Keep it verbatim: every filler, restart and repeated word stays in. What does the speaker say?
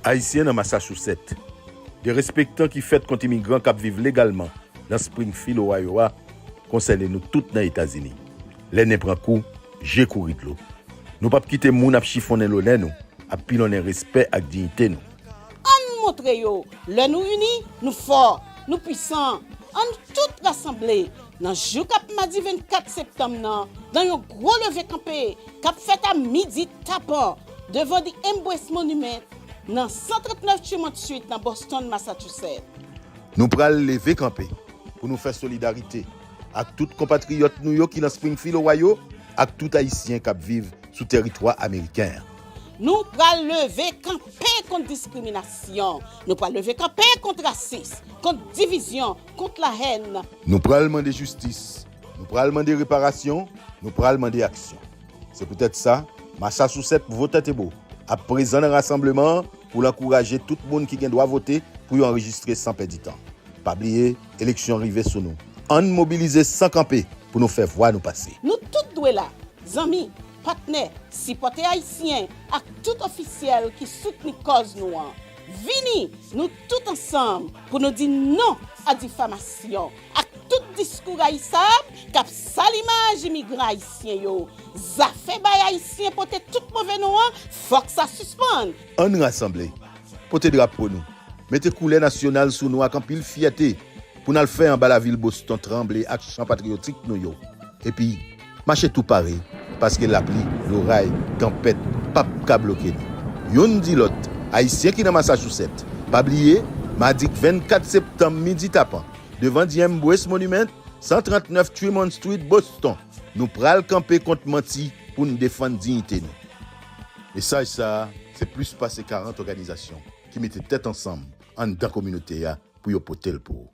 Ayisyen nan Masachousèt, derespektan ki fèt kont imigran k ap viv legalman nan Springfield, Ohio a, konsène nou tout nan Etazini. Lè nen pran kou, je kouri dlo. Nou p ap kite moun ap chifonnen lonè nou, ap pilonnen respè ak diyite nou. Ann montre yo, lè nou ini, nou fò, nou pwisan. Ann tout rasanble nan jou k ap madi vennkat septanm nan, nan yon gwo leve kanpe k ap fèt a midi tapan devan The Embrace Monument nan san trannèf Tremont Street nan Boston, Massachusetts. Nou pral leve kanpe pou nou fè solidarite ak tout konpatriyòt nou yo ki nan Springfield, Ohio, ak tout Ayisyen k ap viv sou tèritwa ameriken an. Nou pral leve kanpe kont diskriminasyon. Nou pral leve kanpe kont rasis, kont divizyon, kont lahèn. Nou pral mande jistis. Nou pral mande reparasyon. Nou pral mande aksyon. Se poutèt sa, Masachousèt Vote Tèt Ebo ap prezan nan rasanbleman an pou l ankouraje tout moun ki gen dwa vote pou yo anrejistre san pèdi tan. Pa bliye, eleksyon rive sou nou. Ann mobilize san kanpe pou nou fè vwa nou pase. Nou tout dwe la, zanmi, patnè, sipòtè ayisyen ak tout ofisyèl ki soutni kòz nou an. Vini, nou tout ansanm, pou nou di non a difamasyon ak tout diskou rayisab k ap sal imaj imigran ayisyen yo. Zafè bay Ayisyen pote tout move non an, fòk sa sispann. Ann rasanble, pote drapo nou, mete koulè nasyonal sou nou ak anpil fyète pou n al fè anba lavil Boston tranble ak chan patriyotik nou yo. Epi, mache tou pare, paske lapli, loray, tanpèt p ap ka bloke nou. Youn di lòt, Ayisyen ki nan Masachousèt, pa bliye, madi vennkat septanm midi tapan, devan The Embrace Monument, san trannèf Tremont Street, Boston, nou pral kanpe kont manti pou n defann diyite nou. Mesaj sa a, se plis pase karant òganizasyon ki mete tèt ansanm anndan kominote a pou yo pote l pou ou.